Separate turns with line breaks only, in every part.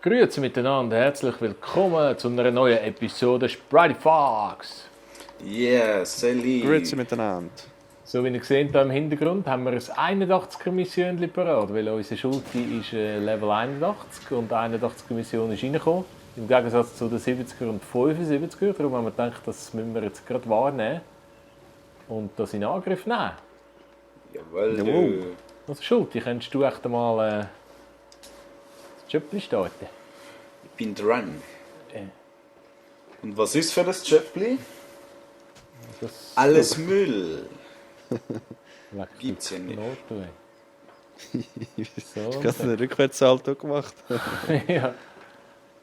Grüezi miteinander, herzlich willkommen zu einer neuen Episode Sprite Fox.
Yeah, Sally.
Grüezi miteinander.
So wie ihr seht hier im Hintergrund haben wir ein 81er Mission parat, weil unser Schulti ist Level 81 und 81er Mission ist reingekommen. Im Gegensatz zu den 70er und 75er, darum haben wir gedacht, das müssen wir jetzt gerade wahrnehmen und das in Angriff nehmen.
Jawohl.
Also Schulti, könntest du echt einmal das Jöppli starten?
Ich bin dran.
Äh.
Und was ist für das Jöppli?
Das
Alles Müll. Gibt's ja nicht.
So,
Ich habe einen Rückwärtssalto gemacht.
ja.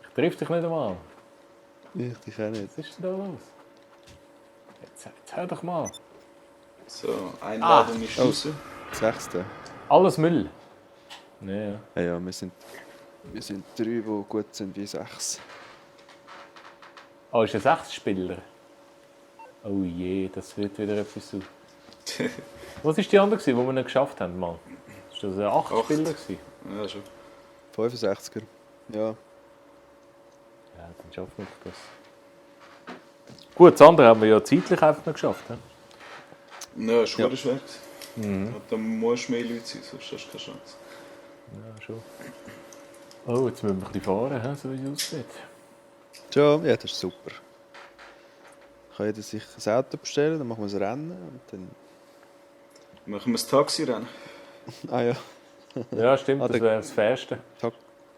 Ich triff dich nicht einmal.
Ich dich auch nicht.
Was ist denn da los? Jetzt hör doch mal.
So, Einladung ist raus.
6.
Alles Müll. Ja.
Ja, wir sind 3, die gut sind wie 6.
Oh, ist ein 6-Spieler? Oh je, das wird wieder etwas so. Was war die andere, die wir nicht geschafft haben? Mal? Ist das ein 8-Spieler?
Ja, schon.
65er. Ja.
Ja, dann schaffen wir das. Gut, das andere haben wir ja zeitlich einfach nicht geschafft. He?
Ja, ist
Ja.
gut schwer. Dann musst du mehr Leute sein, sonst hast du keine Chance.
Ja, schon. Oh, jetzt müssen wir ein bisschen fahren, he? So wie es aussieht.
Ja, das ist super. Kann jeder sich ein Auto bestellen, dann machen wir ein Rennen und dann...
Machen wir das Taxi-Rennen?
Ah ja,
Ja, stimmt, das
der-
wäre das Fairste.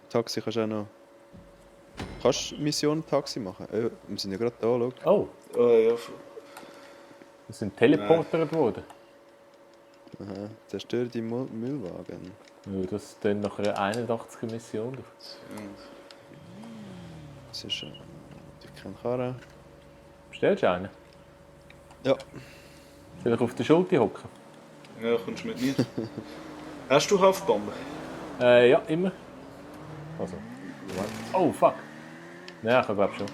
Taxi kannst du auch noch... Kannst du Mission Taxi machen? Ja, wir sind ja gerade da, schau.
Oh,
Oh ja,
wir sind teleportert worden.
Aha, zerstör die Müllwagen.
Ja, das ist dann nach einer 81er Mission.
Das ist schon... Ich keine Karre.
Bestellst du einen?
Ja.
Soll ich auf der Schulter hocken?
ja, kommst du mit mir? Hast du Haftbomben?
Ja, immer. Also. Oh, fuck. Ja, ich glaube schon.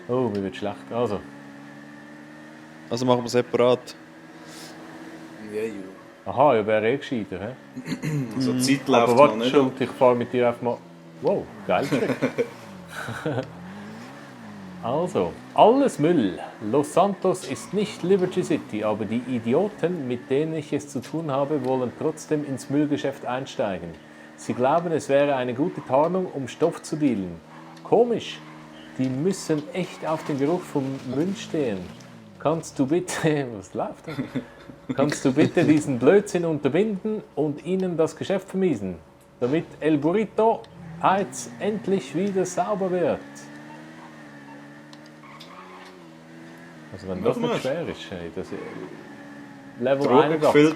Oh, mir wird schlecht. Also.
Also machen wir separat.
Ja, ja.
Aha, ja, wäre gescheiter, hä?
Also die Zeit läuft
Aber
noch
warte,
nicht.
Schuld, ich fahre mit dir einfach mal... Wow, geil Trick. Also, alles Müll. Los Santos ist nicht Liberty City, aber die Idioten, mit denen ich es zu tun habe, wollen trotzdem ins Müllgeschäft einsteigen. Sie glauben, es wäre eine gute Tarnung, um Stoff zu dealen. Komisch, die müssen echt auf den Geruch vom Müll stehen. Kannst du bitte... Was läuft da? Kannst du bitte diesen Blödsinn unterbinden und ihnen das Geschäft vermiesen, damit El Burrito jetzt endlich wieder sauber wird? Also wenn das nicht schwer ist, hey, das Level 81.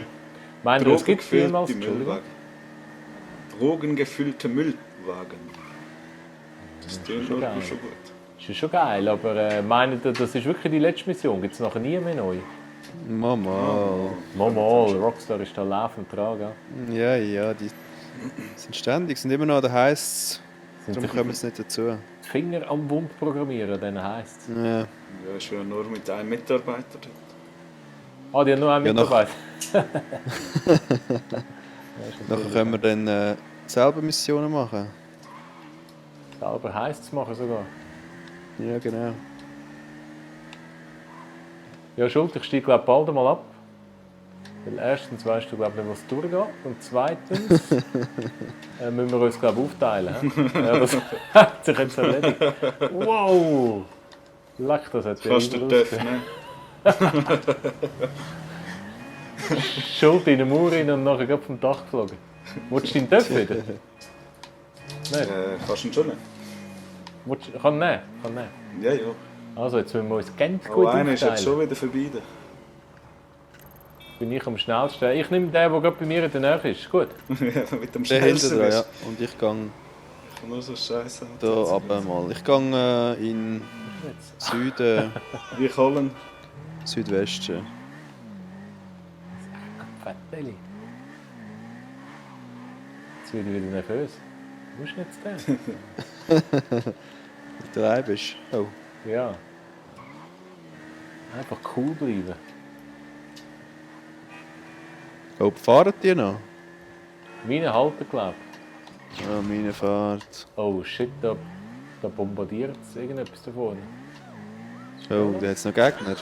Meinen du, es gibt vielmals, Entschuldigung?
Drogengefüllte Müllwagen. Das
ist
klingt
schon
schon
geil.
gut.
Das ist schon geil, aber meint ihr, das ist wirklich die letzte Mission? Gibt es nachher nie mehr neu?
Mama.
Mal, Rockstar ist da laufend dran, gell?
Ja, die sind ständig, sind immer noch der heiß.
Sind
Darum
sich
kommen sie nicht dazu.
die Finger am Wund programmieren, dann heisst es.
Ja.
Ja, ist ja nur mit einem Mitarbeiter dort.
Ah, die haben nur einen
Ja,
Mitarbeiter.
Nachher können wir dann selber Missionen machen.
Selber heisst es machen sogar.
Ja, genau.
Ja, Schuld, ich steige glaube bald mal ab. Weil erstens weißt du glaube nicht, was durchgeht. Und zweitens müssen wir uns glaube aufteilen. He? Ja, das hat sich jetzt erledigt. Wow! Leck, das hat
Kannst du
übel
dürfen,
ausgesehen.
ne?
Schuld in eine Mauer rein und nachher gerade vom Dach geflogen. Willst du deinen Töpf wieder? Nein.
Kannst du ihn schon nicht?
Kann nehmen. Kann nehmen.
Ja, ja.
Also, jetzt müssen wir uns ganz
Oh,
gut
einer ist jetzt
aufteilen.
schon wieder vorbei. Da.
Bin ich am schnellsten. Ich nehme den, der gerade bei mir in der Nähe ist. Gut.
Ja, mit dem
Der hinter
schnellsten
dran,
ist.
ja. Und ich gehe
Ich kann nur so Scheiße.
da runter mal. Ich gehe in
Jetzt.
Süden,
Wie Colin.
Südwesten.
Fettbelli. Jetzt werde ich wieder nervös. Wo ist denn jetzt der?
Wenn du daheim bist. Oh.
Ja. Einfach cool bleiben.
Oh, fahren die noch?
Wie ein Halter, glaube
Ah, Minenfahrt.
Oh shit, da bombardiert es irgendetwas da vorne.
Oh, da hat es noch Gegner.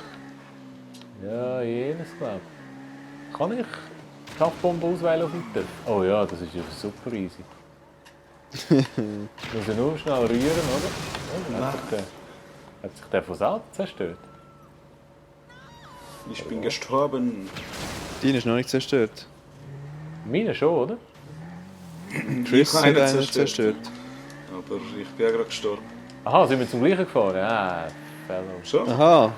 Ja, jenes glaube ich. Kann ich Tauchbombe auswählen auf dem TÜV? Oh ja, das ist ja super easy. Muss ja nur schnell rühren, oder? Oh, hat sich der von selbst zerstört?
Ich bin gestorben.
Deine ist noch nicht zerstört.
Meine schon, oder?
Chris
habe
hat
einen
einen zerstört.
Aber ich bin ja gerade gestorben.
Aha, sind wir zum gleichen gefahren? Ah, Fellow.
So?
Aha,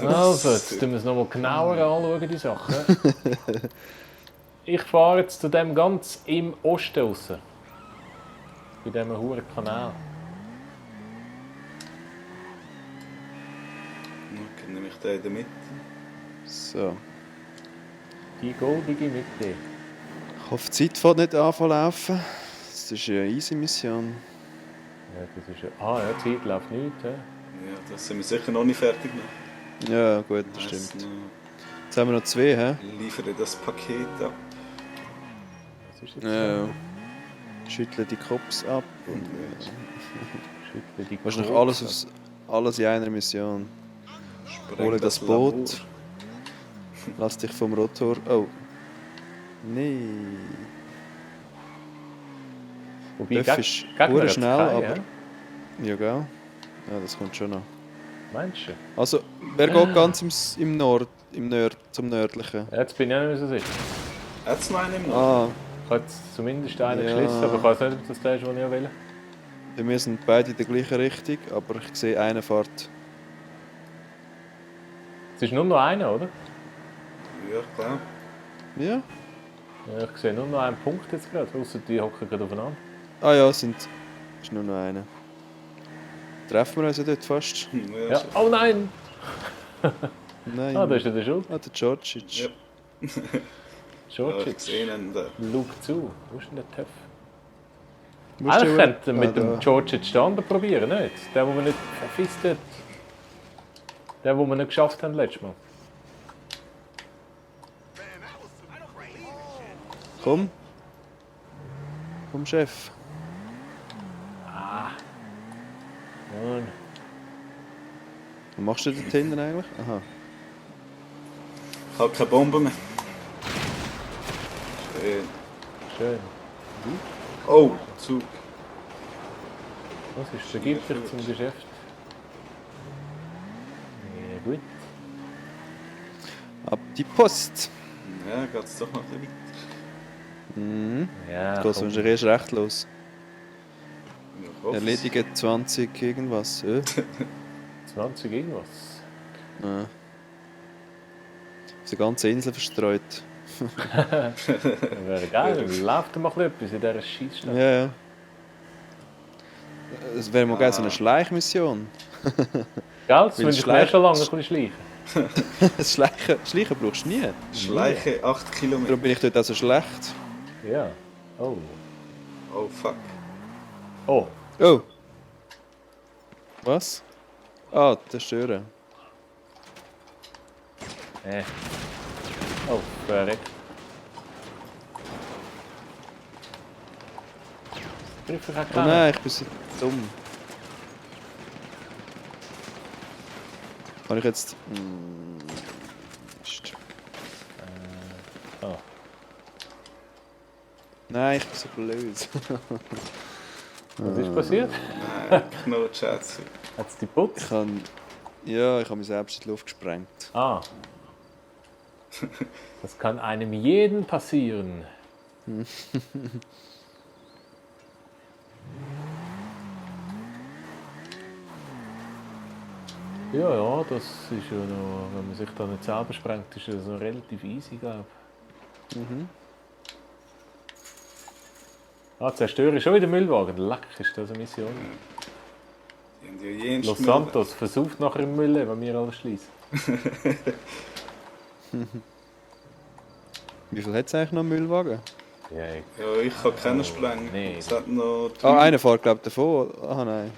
Also, jetzt tun wir es nochmal genauer anschauen, die Sachen. Ich fahre jetzt zu dem ganz im Osten raus. Bei diesem hohen Kanal.
Okay, nehme ich den in der Mitte.
so.
Die goldige Mitte.
Ich hoffe, die Zeit fährt nicht an zu laufen. Das ist eine easy Mission.
Ja, das ist ja... Ah ja, die Zeit läuft nicht. He?
Ja, das sind wir sicher noch nicht fertig noch.
Ja, gut, das
Weiss
stimmt.
noch.
Jetzt haben wir noch 2, hä?
Liefere das Paket ab.
Was ist jetzt?
Ja. Schüttle die Cops ab. Und,
Schüttle die
wahrscheinlich
Kurve.
alles in einer Mission.
Spreng
Hole das
Labor.
Boot. Lass dich vom Rotor. Oh. Nee.
Wobei,
Dörf ist
Gegner
hure
hat's
schnell,
keine,
aber.
hä?
Ja, gell? Ja, das kommt schon noch.
Meinst du?
Also, wer geht ganz im Nord, zum Nördlichen?
Ja, jetzt bin ich auch nicht mehr so sicher.
Hat es noch einen im Norden?
Ah,
Ich habe jetzt zumindest einen
Ja.
geschlossen, aber ich weiß nicht, ob das der ist, den ich will.
wir sind beide in der gleichen Richtung, aber ich sehe eine Fahrt.
Es ist nur noch einer, oder?
Ja, klar.
Ja?
Ja, ich sehe nur noch einen Punkt jetzt gerade, außer die hocken gerade aufeinander.
Ah ja, ist nur noch eine. Treffen wir uns ja dort fast?
Ja,
Ja. Oh nein!
Nein.
Ah, da ist ja der Schuld.
Ah, der Djordjic.
Ja. Ja, ich
Georgic.
sehe ihn da.
Schau zu. Wo ist denn der Töff?
Musst du
Eigentlich
aber-
könnte mit dem
da.
Georgic Standard probieren, nicht? Der, den wir nicht verfisst hat. Der, den wir nicht geschafft haben letztes Mal.
Komm. Komm, Chef.
Mann.
Was machst du dort hinten eigentlich? Aha.
Ich habe keine Bombe mehr. Schön.
Schön.
Oh, Zug.
Was ist? Begib dich zum Geschäft. Ja, gut.
Ab die Post.
Ja, geht es doch noch ein bisschen
Mhm.
Ja,
Geht
komm.
sonst erst recht los.
weiter. Ich hoffe es.
Erledige 20 irgendwas.
20 irgendwas.
Ja. Auf der ganzen Insel verstreut.
Das wäre geil. Dann läuft mal etwas in dieser Scheissstadt.
Ja, ja. Es wäre mal geil, so eine Schleichmission.
Gell? Zumindest mehr schon lange ein bisschen schleichen.
Das Schleichen brauchst du nie.
Schleiche 8 Kilometer.
Darum bin ich dort auch so schlecht.
Ja. Oh.
Oh, fuck.
Oh.
Oh. Was? Ah, zerstören.
Oh, verreckt. Treffe ich auch
Oh
keinen.
nein, ich bin so dumm. Kann ich jetzt... Mist.
Oh.
Nein, ich bin so blöd.
Was ist passiert?
Nein, Knutsch, Schatz.
Hat es die putzt?
Ich habe... Ja, ich habe mich selbst in die Luft gesprengt.
Ah. Das kann einem jeden passieren. Ja, ja, das ist ja noch, wenn man sich da nicht selber sprengt, ist das noch relativ easy, glaube ich. Ah, zerstöre schon wieder Müllwagen. Leck, ist das eine Mission.
Die haben ja jenst
Los
Müll-
Santos versucht nachher im Müll, wenn wir alles schließen.
Wie viel hat es eigentlich noch im Müllwagen?
Ja, ich
Ja, ich kann keinen sprengen.
nee.
Es hat noch
Ah, einer fährt glaube ich davon. Ah nein.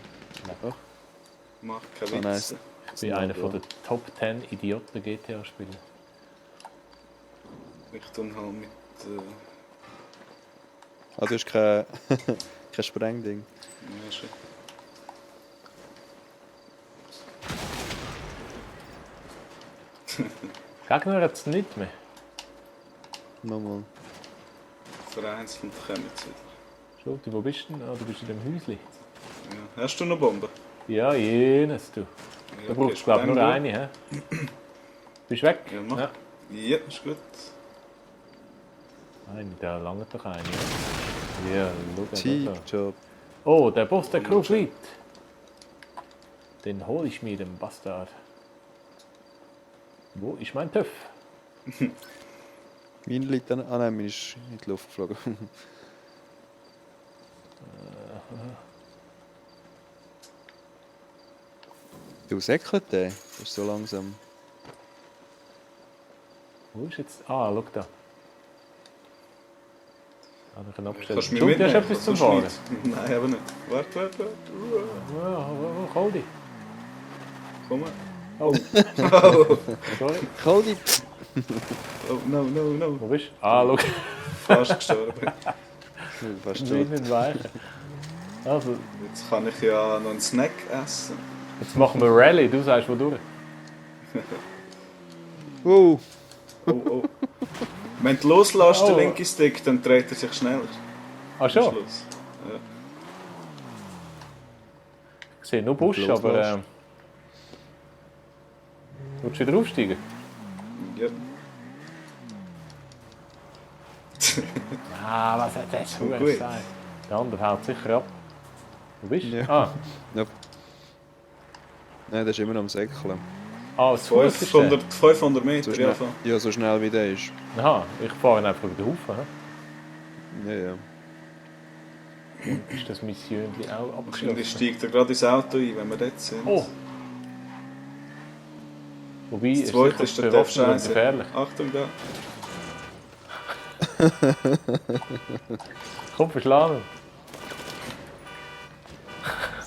Macht keinen
Oh,
Witz.
nice.
bin einer von den Top 10 Idioten GTA-Spieler.
Ich tue halt mit
Ah, du hast kein, kein Sprengding.
Ja, schon.
Gegner hat es nicht mehr.
Nochmal.
Vereinzelt kommen sie wieder.
Schulti, wo bist du denn? Ah, du bist in dem Häuschen.
Ja. Hast du noch Bomben?
Ja, jenes, du. Da brauchst du, glaube ich, nur eine, hä? Bist du weg?
Ja, mach. Ja, ist gut.
Eine, da lange doch eine. Ja, schau da.
Teamjob.
Oh, der Boss der Crew Fleet. Den hol ich mir, den Bastard. Wo ist mein TÜV?
Meine liegt dann. Ah nein, meine ist in die Luft geflogen. Du säckelt den? Du bist so langsam.
Wo ist jetzt? Ah, schau da. Ah, ich kann abstellen.
Kannst du mich
Schulti, hast du
mitnehmen?
etwas zum
Sonst
Fahren?
nicht. Nein, aber nicht. Warte.
Ja, hol dich.
Komm mal.
Oh,
Oh,
sorry.
Cody!
oh no.
Wo bist du? Ah, schau.
Fast gestorben.
Fast
Ich
tot.
bin nicht weichen. Also,
Jetzt kann ich ja noch einen Snack essen.
jetzt machen wir Rallye. Du sagst, wo durch.
Wow!
Oh. Wenn du loslässt,
Oh.
den linken Stick, dann dreht er sich schneller.
Ah,
Am
schon?
Schluss. Ja.
Ich sehe nur Busch,
Und
aber...
loslässt.
Willst du wieder aufsteigen?
Ja.
Ah, was hat das
Gut.
gesagt? Der andere haut sicher ab. Wo bist du?
Ja.
Ah,
Nein, der ist immer noch am Säckeln.
das Fuß ist der.
500 Meter,
So
ja.
schnell,
Voll.
ja, so schnell wie der ist.
Aha, ich fahre einfach über den Haufen. He?
Ja.
Ist das Mission auch
Wahrscheinlich
abgeschlossen?
steigt er gerade ins Auto ein, wenn wir dort sind.
Oh! Wobei,
Das
ist
zweite
sicher
ist der
bewaffnet und
Scheiße.
gefährlich.
Achtung da.
Komm, verschlagen.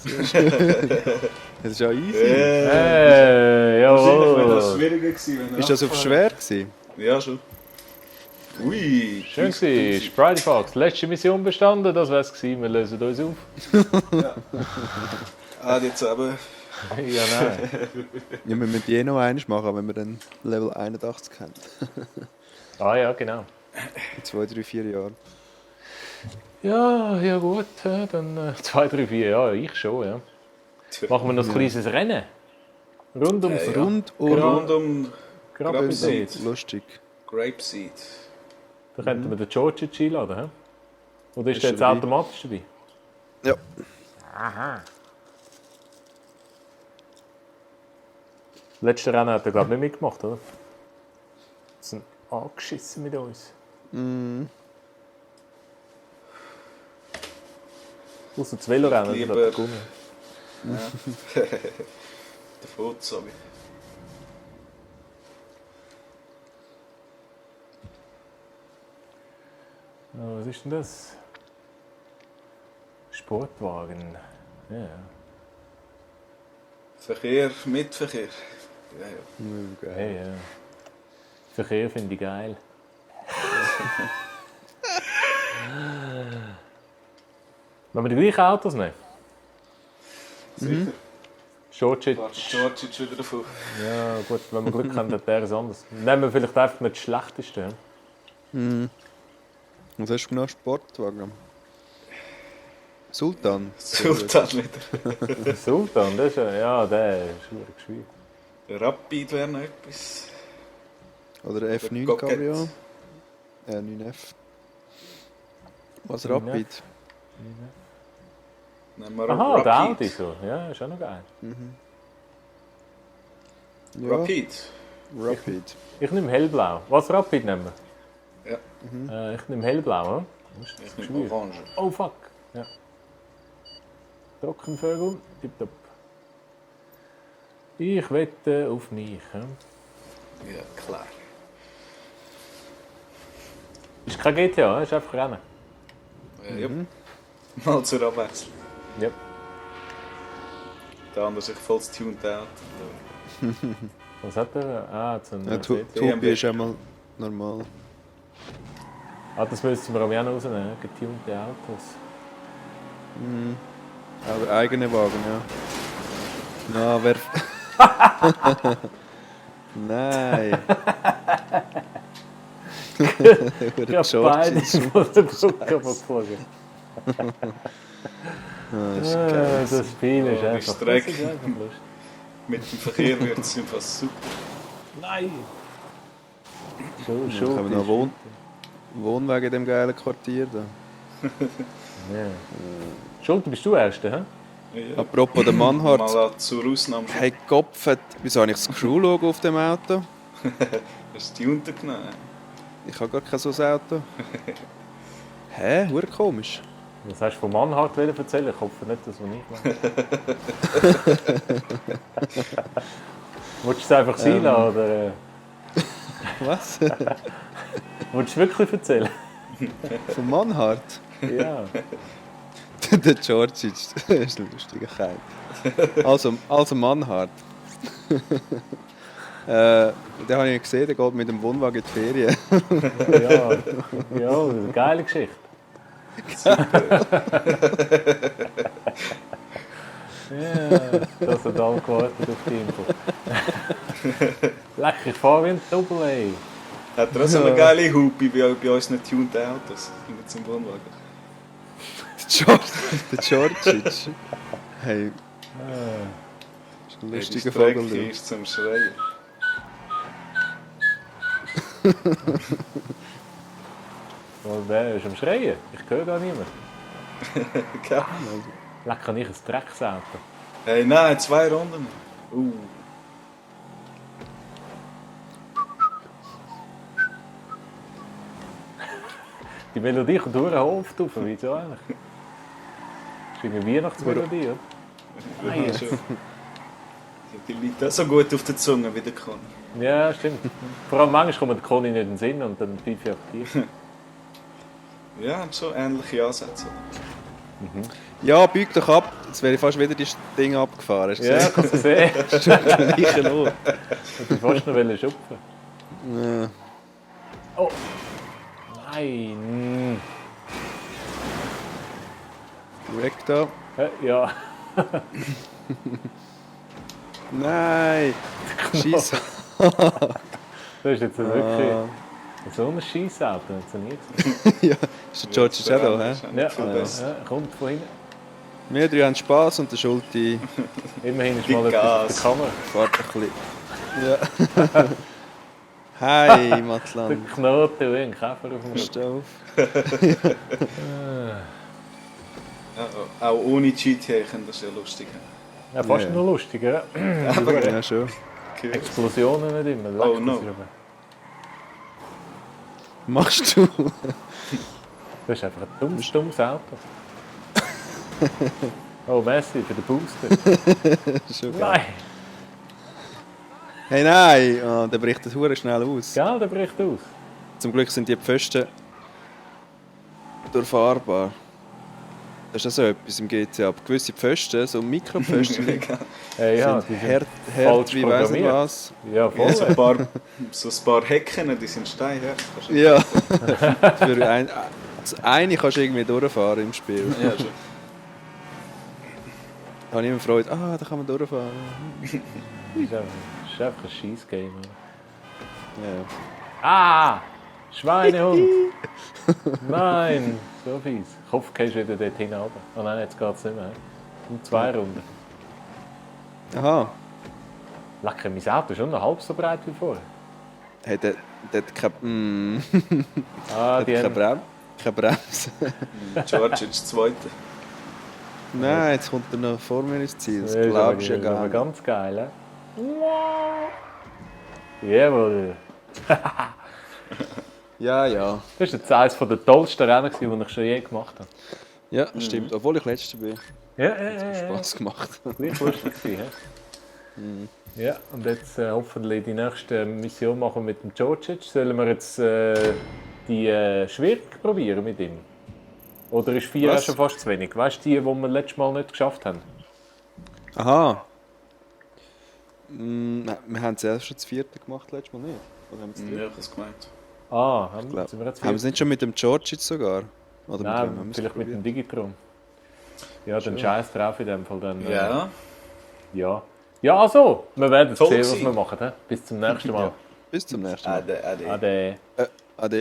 Das ist ja easy.
Hey,
Wahrscheinlich wäre das
jawohl!
schwieriger gewesen, wenn er
Ist das auf
abgefahren
schwer gewesen?
wäre. Ja, schon. Ui.
Schön gewesen. Sprite Fox, letzte Mission bestanden, das wär's gewesen. Wir lösen uns auf.
Ah, jetzt aber.
Ja, nein.
Ja, wir müssen die noch einmal machen, wenn wir dann Level 81 haben.
Ah ja, genau.
In 2, 3, 4 Jahren.
Ja, gut, dann 2, 3, 4 Jahre, ich schon, ja. Machen wir noch ein kleines Rennen. Rund ums
Ja.
Rund
Rund um
Grabbelseed.
Lustig.
Grapeseed.
Da könnten wir den George G laden, hä? Oder ist
Ist
der jetzt
dabei.
automatisch dabei?
Ja.
Aha. Letzte Rennen hat er, glaube ich, nicht mitgemacht, oder? Sie sind angeschissen mit uns. Außer das Velorennen, das
Lieber-
hat er gewonnen.
Der Fotz, aber.
Oh, was ist denn das? Sportwagen. Ja.
Verkehr, Mitverkehr. Ja, ja.
Geil.
Hey, ja. Verkehr finde ich geil. Wenn wir die gleichen Autos nehmen?
Sicher.
George.
Warte, George ist wieder davon.
Ja, gut, wenn wir Glück haben, hat der es anders. Nehmen wir vielleicht einfach nicht das Schlechteste.
Was hast du genau Sportwagen? Sultan.
Sultan wieder.
Der Sultan, das ist ja, der ist verdammt schwierig.
Der Rapid wäre noch etwas.
Oder der F9
Coquette.
Cabrio. 9F. Was
9F?
Rapid?
Nehmen wir
Aha, der
Rapid.
Audi so. Ja, ist auch noch geil.
Ja,
Rapid.
Rapid.
Ich nehme hellblau. Was Rapid nehmen wir?
Ja,
Ich nehme hellblau, hm?
ich nehme Orange.
Oh fuck. Ja. Trockenvögel, tipptopp. Ich wette auf mich. Hm?
Ja, klar.
Ist kein GTA, ist einfach Rennen.
Ja, mal zur Abwechslung.
Ja.
Der andere sich voll tuned out.
Was hat er? Ah, so ein
Ja,
Mercedes.
Tobi ist einmal normal.
Ah, das müssten wir auch noch rausnehmen, getunte Autos.
Aber eigene Wagen, ja. Na, wer... Nein.
Ja, beide von der Brücke geflogen. Das Spiel ist
die
einfach,
Strecke.
das ist einfach lustig.
Mit dem Verkehr wird es einfach super.
Nein!
Dann haben wir noch Wohnwagen in dem geilen Quartier da.
Ja. Schuld, bist du Erster, hä?
Ja.
Apropos der Mannhardt.
Mal zur Ausnahme.
Hey Kopf, wieso habe ich das Crew-Logo auf dem Auto?
Hast du die untergenommen?
Ich habe gar kein so ein Auto. Hä? Hure komisch.
Was hast du von Mannhardt erzählen? Ich hoffe nicht, dass wir nicht machen. Wolltest du es einfach sein lassen, oder?
Was?
Wolltest du es wirklich erzählen?
Von Mannhardt?
Ja.
Der Georgic, das ist ein lustiger Kerl. Also Mannhardt. Den habe ich gesehen, der geht mit dem Wohnwagen in die Ferien.
Ja, eine geile Geschichte. Ja, das hat alle gewartet auf die Info. Lecker, ich fahre wie ein Double A.
Hat er auch so eine geile Hupe wie bei uns nicht tuned Autos mit zum Wohnwagen?
Der Georgic. Hey. Das ist ein lustiger Vogel.
Die Strecke ist zum Schreien.
Und wer ist am Schreien? Ich höre gar niemand.
Gell?
Lecker, nicht ein Drecksauto.
Hey, nein, 2 Runden.
Die Melodie kommt durch den Hof rauf, wieso eigentlich? Das ist eine Weihnachtsmelodie, oder?
Ja,
jetzt.
schon. Die liegt auch so gut auf der Zunge wie der Conny.
Ja, stimmt. Vor allem manchmal kommt der Conny nicht in den Sinn und dann pfeife ich auf die.
Ja, haben so ähnliche Ansätze.
Ja, bieg doch ab. Jetzt wäre ich fast wieder das Ding abgefahren. Hast du
Ja,
gesehen?
kannst du sehen.
Schon am gleichen Ort.
Ich wollte fast noch schupfen.
Ja.
Oh! Nein!
Weg da.
Ja.
Nein! Scheiße.
Das ist jetzt wirklich so ein Scheissauto, das habe ich nie gesehen.
Ja, ist der George ist auch da, hä?
Ja, kommt von hinten.
Wir drei haben Spass und der Schulti
Immerhin ist
Big
mal etwas auf
Gas.
der Kamera.
fährt ein bisschen. Ja. Hi,
Der
Matlan.
Knoten wie ein Käfer auf dem Rücken.
Steh auf.
Ja, auch ohne GTA kann das ja lustig haben.
Ja, fast
Ja.
noch lustiger.
Ja, schon.
Okay.
Explosionen nicht immer.
Oh,
Leck,
no.
das ist aber-
Machst du?
Das ist einfach ein dummes Auto. Oh, Messi für den Booster.
Schon geil.
Nein!
Hey, nein! Oh, der bricht das hure schnell aus.
Gell, der bricht aus.
Zum Glück sind die Pfosten durchfahrbar. Das ist auch so etwas im GTA. Aber gewisse Pfosten, so Mikropfosten,
Ja,
sind
die
hart
falsch
wie weiss nicht
programmiert.
was.
Ja, voll.
So ein paar Hecken, die sind steinhart.
Ja. Für eine kannst du irgendwie durchfahren im Spiel.
Ja, schon.
Da habe ich immer Freude, da kann man durchfahren.
Das ist einfach ein Scheissgame.
Ja.
Ah! Schweinehund! Nein! So fies. Ich hoffe, du gehst wieder dort hinab. Oh nein, jetzt geht es nicht mehr. Um 2 Runden.
Aha.
Lecker, mein Auto ist schon noch halb so breit wie vorher.
Hey, der hat keine,
Ah, die haben...
keine Bremse.
George ist Zweiter.
Nein, jetzt kommt er noch vor mir ins Ziel. Das
Das ist
glaubst du ja
aber
gar nicht.
ganz geil, he? Jawohl.
Ja, ja.
Das war jetzt eines der tollsten Rennen, die ich schon je gemacht habe.
Ja, stimmt. Obwohl ich letzter bin.
Ja,
Hat Spass gemacht.
Gleich lustig gewesen, he? Ja, und jetzt hoffentlich die nächste Mission machen wir mit dem Georgic. Sollen wir jetzt die schwierig probieren mit ihm? Oder ist 4
Was?
schon fast zu wenig? Weißt du, die wir letztes Mal nicht geschafft haben?
Aha. Wir haben es ja schon das 4. gemacht, letztes Mal nicht. Oder haben wir das
Ja,
dritte?
ich habe es gemeint.
Haben
glaub,
sind wir jetzt
haben wir es
wieder?
nicht schon mit dem George jetzt sogar? Oder mit wem haben
Nein,
wir es
vielleicht mit
probiert?
dem Digitron. Ja, dann scheiß drauf in dem Fall. Dann,
Ja.
ja. Ja, also, wir werden
Toll
sehen, was
gewesen.
wir machen. He? Bis zum nächsten Mal.
Bis zum nächsten Mal.
Ade.
Ade.